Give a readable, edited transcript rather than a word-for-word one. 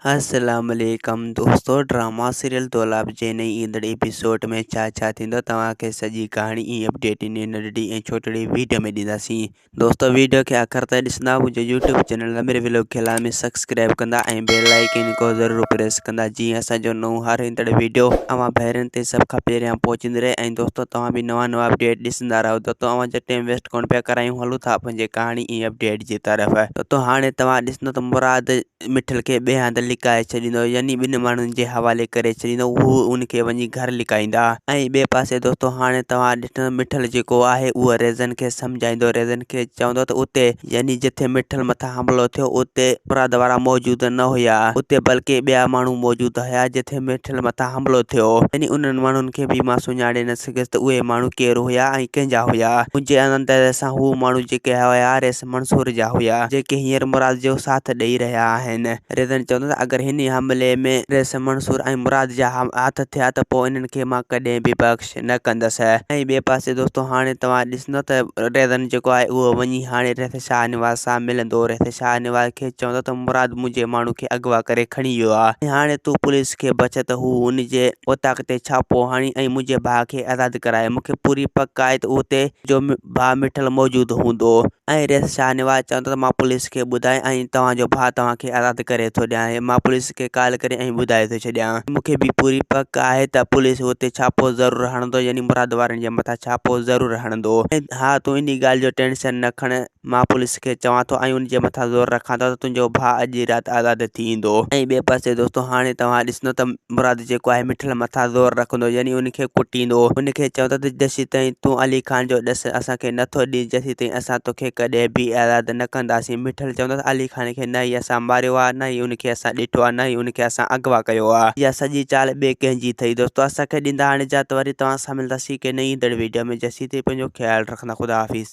السلام عليڪم دوستو ڊراما سيريل دولاب جي نئين ايندڙ ايپيسوڊ ۾ ڇا ڇا ٿيندو توهان کي سڄي ڪهاڻي ۽ اپڊيٽ ان ننڍڙي ۽ ڇوٽڙي ويڊيو ۾ ڏينداسين دوستو ويڊيو کي آخر تائين ڏسندا منهنجو يوٽيوب چينل امير ويلوگ کي لازمي سبسڪرائب ڪندا ۽ بيل آئيڪن کو ضرور پريس ڪندا جيئن اسان جو نئون هر ايندڙ ويڊيو اوهان ڀائرن تي سڀ کان پهريان پهچندي رهي ۽ دوستو توهان به نوان نوان اپڊيٽ ڏسندا رهو دوستو اوهان جو ٽائيم ويسٽ ڪونه پيا ڪرايون هلون ٿا پنهنجي ڪهاڻي ۽ اپڊيٽ جي طرف دوستو هاڻي توهان ڏسندو ته مراد مٺل کي ٻئي هنڌ لڪائي ڇڏيندو يعني ٻن ماڻهن جي حوالي ڪري ڇڏيندو هو ان کي وڃي گهر لڪائيندا ۽ ٻئي پاسي دوستو هاڻي توهان ڏٺو مٺل جيڪو آهي اهو ريزن کي سمجهائيندو ريزن کي چوندو ته اتي يعني جتي مٺل مٿان حملو ٿيو اتي مراد وارا موجود نه هيا اتي بلڪه ٻيا ماڻهو موجود هيا جتي مٺل مٿان حملو ٿيو يعني انهن ماڻهن کي به مان سڃاڻي نه سگهيس ته اهي ماڻهو ڪير هيا ۽ ڪنهن جا هيا منهنجي اندازي سان هو ماڻهو جيڪي هيا ريس منصور جا هيا، جيڪي هينئر مراد جو ساٿ ڏئي رهيا آهن. ريزن چوندو ته اگر هن حملي ۾ ريس منصور ۽ مراد جا هٿ ٿيا ته پوء انهن کي مان ڪڏهن به بخش نه ڪندس. ۽ ٻئي پاسي دوستو هاڻي توهان ڏسندو ته ريزن جيڪو آهي اهو وڃي هاڻي ريس شاهنواز سان ملندو. ريس شاهنواز کي چوندو ته مراد منهنجي ماڻهو کي اغوا ڪري کڻي ويو آهي ۽ هاڻي تون پوليس کي بڇ ته هو ان جي اوطاق تي ڇاپو هڻي ۽ منهنجي ڀاء کي آزاد ڪرائي. مون کي پوري پڪ آهي ته اتي جو ڀاء مٺل موجود هوندو ۽ ريس شاهنواز چوندو ته مان پوليس کي ٻڌائي ۽ توهان جو ڀاء توهان کي آزاد ڪري ٿو ڏيان مان پوليس کي ڪال ڪري ۽ ٻڌائي ٿو ڇڏيان مون کي به پوري پڪ آهي ته پوليس اتي ڇاپو ضرور هڻندو يعني مراد وارن جي مٿان ڇاپو ضرور هڻندو ۽ ها تون انهي ڳالهه جو ٽينشن نه کڻ مان پوليس کي چوان ٿو ۽ ان جي مٿان زور رکان ٿو ته تنهنجو ڀاء اڄ ئي رات آزاد ٿي ايندو. ۽ ٻئي پاسي دوستو هاڻي توهان ڏسندو ته مراد جيڪو آهي مٺل مٿان زور رکندو يعني ان کي ڪٽيندو ان کي چوندو ته جيسيتائين تون علي خان جو ڏس اسان کي نٿو ڏين جيسيتائين اسان توکي ڪڏهن به آزاد نه ڪنداسين مٺل چوندو ته علي خان کي نه ئي اسان ماريو آهي نه ئي ان کي اسان ڏٺو آهي نه ئي ان کي اسان اغوا ڪيو آهي اها سڄي چال ٻئي ڪنهن جي اٿئي دوستو اسان کي ڏيندا هاڻي اجازت وري توهان سان ملنداسين ڪنهن نئين ايندڙ ويڊيو ۾ جيسيتائين پنهنجو خيال رکندا خدا حافظ.